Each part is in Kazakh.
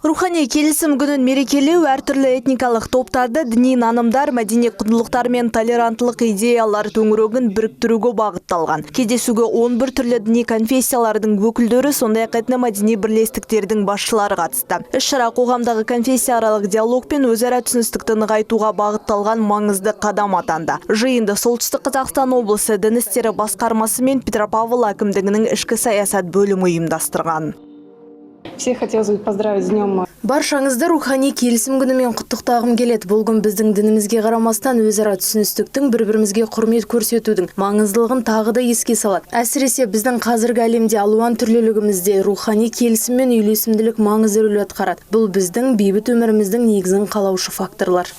Рухани келісім күнін мерекелеу әртүрлі этникалық топтарды діни нанымдар, мәдени құндылықтар мен толеранттылық идеялар төңірегін біріктіруге бағытталған. Кездесуге 11 түрлі діни конфессиялардың өкілдері, сондай-ақ этномәдени бірлестіктердің басшылары қатысты. Іс-шара қоғамдағы конфессияаралық диалог пен өзара түсіністікті нығайтуға бағытталған маңызды қадам атанды. Жиынды Солтүстік Қазақстан облысы дін істері басқармасы мен Петропавл әкімдігінің ішкі саясат бөлімі ұйымдастырған. Всех хотелось бы поздравить с днем Баршаңызды рухани келісім күнімен құттықтағым келеді. Бұл күн біздің дінімізге қарамастан өзара түсіністіктің, бір-бірімізге құрмет көрсетудің маңыздылығын тағы да еске салады. Әсіресе біздің қазіргі әлемде алуан түрлілігімізде рухани келісім мен үйлесімділік маңызды рөл атқарады. Бұл біздің бейбіт өміріміздің негізін қалаушы факторлар.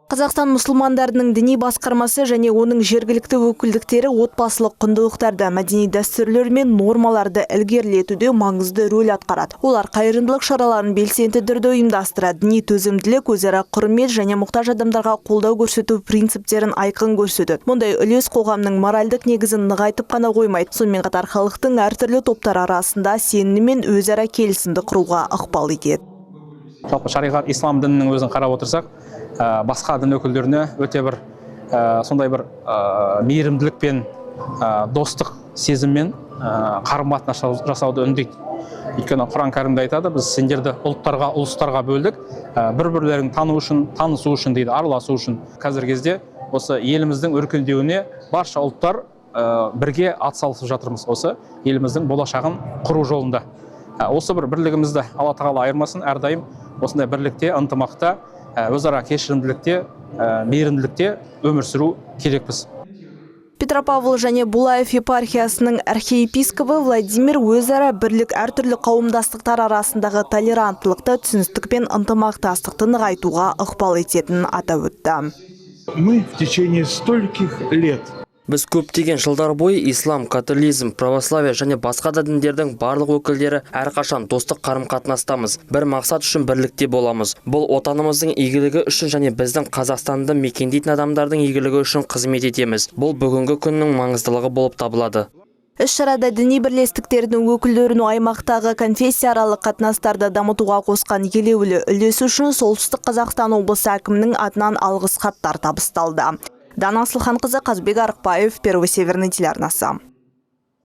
Қазақстан мұсылмандарының діни басқармасы және оның жергілікті өкілдіктері отбасылық құндылықтарды, мәдени дәстүрлер мен нормаларды ілгерілетуде маңызды рөл атқарады. Олар қайырымдылық шараларын белсенді түрде ұйымдастырады, діни төзімділік, өзара құрмет және мұқтаж адамдарға қолдау көрсету принциптерін айқын көрсетеді. Мұндай үлес қоғамның моральдық негізін нығайтып қана қоймайды, сонымен қатар халықтың әртүрлі топтары арасында сенім мен өзара келісімді құруға ықпал етеді. Жалпы, шариғат, ислам дінінің өзін қарап отырсақ, басқа дін өкілдеріне өте бір сондай бір мейірімділік пен достық сезіммен қарым қатынас жасауды үндейді. Өйткені Құран Кәрімде айтады: «Біз сендерді ұлттарға, ұлыстарға бөлдік бір бірлерін тану үшін, танысу үшін», – дейді, араласу үшін. Қазіргі кезде осы еліміздің өркендеуіне барша ұлттар бірге атсалысып жатырмыз, осы еліміздің болашағын құру жолында. Осы бір бірлігімізді Алла Тағала айырмасын. Әрдайым осындай бірлікте, ынтымақта, өзара кешірімділікте, мейірімділікте өмір сүру керекпіз. Петропавл және Булаев епархиясының архиепископы Владимир өзара бірлік әртүрлі қауымдастықтар арасындағы толеранттылықты, түсіністік пен ынтымақтастықты нығайтуға ықпал ететінін атап өтті. Мы в течение стольких лет Біз көптеген жылдар бойы ислам, католизм, православие және басқа да діндердің барлық өкілдері әрқашан достық қарым-қатынастамыз. Бір мақсат үшін бірлікте боламыз. Бұл отанымыздың игілігі үшін және біздің Қазақстанды мекендейтін адамдардың игілігі үшін қызмет етеміз. Бұл бүгінгі күннің маңыздылығы болып табылады. Іс-шарада діни бірлестіктердің өкілдерін аймақтағы конфессияаралық қатынастарды дамытуға қосқан елеулі үлесі үшін Солтүстік Қазақстан облысы әкімінің атынан алғыс хаттар табысталды. Дана Асылханқызы, Қазбек Арықбаев, Первый Северный телеарнасы.